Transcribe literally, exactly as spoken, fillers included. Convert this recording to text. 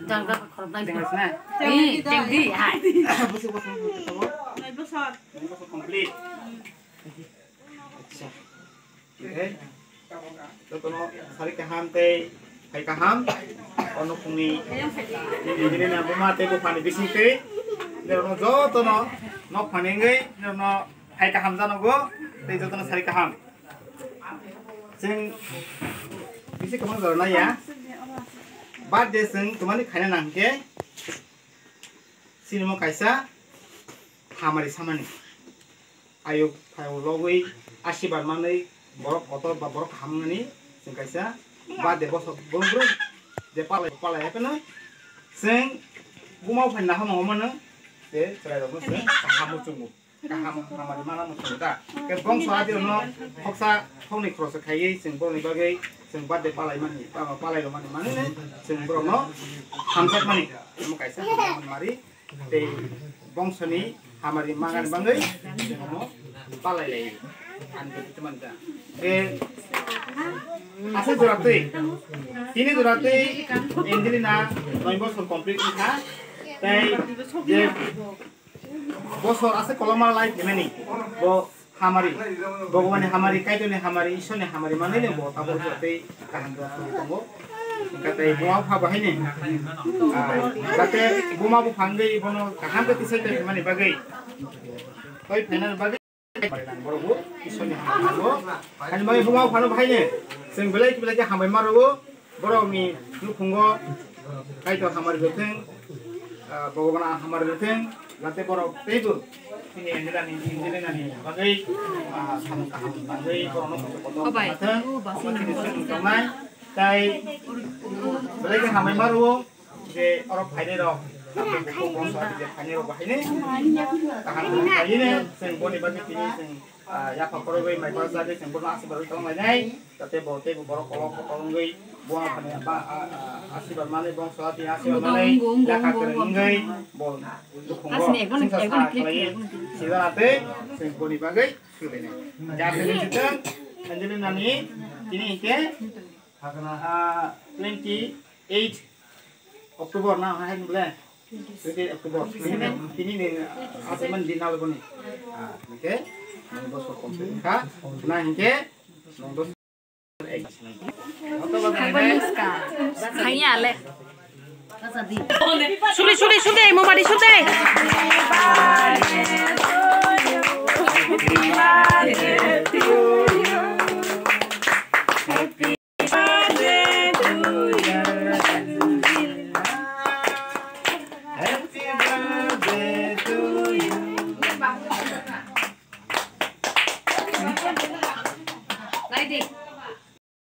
Jang jang khorok nai. Tengras na? Tengdi, tengdi, hai. Bwswk bwswk tabo? Nai bwswk. Nai bwswk complete. Acha. Okay. Jotono sari kaham tei hai kaham. O nukhungni nini nini na buma tei buphani bising tei. Jotono nok phani wngwi jotono hai kaham janogo tei jotono sari kaham. Chwng bisi kwbang jora naiya. Birthday chwng twmani khaina nang khe sinimo kaisa hamari samani. Ayuk phayung logwi asibar manwi borok kotor ba borok kaham wngnani chwng kaisa birthday bosok brum brum je palai palai hai phano chwng buma buphani naharmung mano je chwrairokno chwng kaham muchungo. Kaham hamari mana muchungo da. Ke bongso adi ono khoksa khokni khoroksa khaiwi chwng borokni bagwi chwng birthday palaimani, pa-, palairokmani manwi chwng borokno hamjakmani. Omo kaisa hamjakmani mari tei bongsoni hamari mangani bagwi chwng omo palailaio. Ani bagwi tei mani da. Ke aswk jora twi, tini jora twi Angelina noi bosor complete wngkha. Tei je bosor ase koloma lai phaimani bo hamari, Bhagwani hamari, Kaitorni hamari, Ishorni hamari manwi no bo tabuk tei kaham tongo. Hwnkhe tei buma bupha bo haino, ah, jate buma bupha wngwi bono kaham khe tisai tongmani bagwi, tei phainani bagwi borok bo Ishorni hamari nango. Ani bagwi buma buphano bo haino chwng belai belai khe hambai ma rwo. Borokni nukhungo Kaitor hamari rwthwng, ah, Bhagwan hamari rwthwng, jate borok teibo chini Angelani, Angelinani bagwi, ah, samung kaham tangwi borokno kotor kotor Obai. Thwng, omo chini samung tongnai. Tai belai khe hambai ma rwo je oro phainai rok, bongso adi je phainai rok bo haino kaham khaino chwng boni bagwi tini chwng, ah, yapha khorogwi mai khorok jagwi chwng bono aswk barwi tonglainai. Jate bo tei bo borok kolok kotor wngwi bo aphani ba, a, a, asibar manwi bongso ati asibar manwi lekha kwrwng wngwi bo nukhungo chwngsa sa khlaiwi sijana tei chwng boni bagwi swlainai. Jate ni swkang Angelina ni tini hinkhe, ah, twenty eight October na hai bole? Twenty October. Tini ni asaman din na boni. Ah, hinkhe bosor complete kha. Na hinkhe Haiya le. Suri, suri, suri, mo bari suri. Nai di.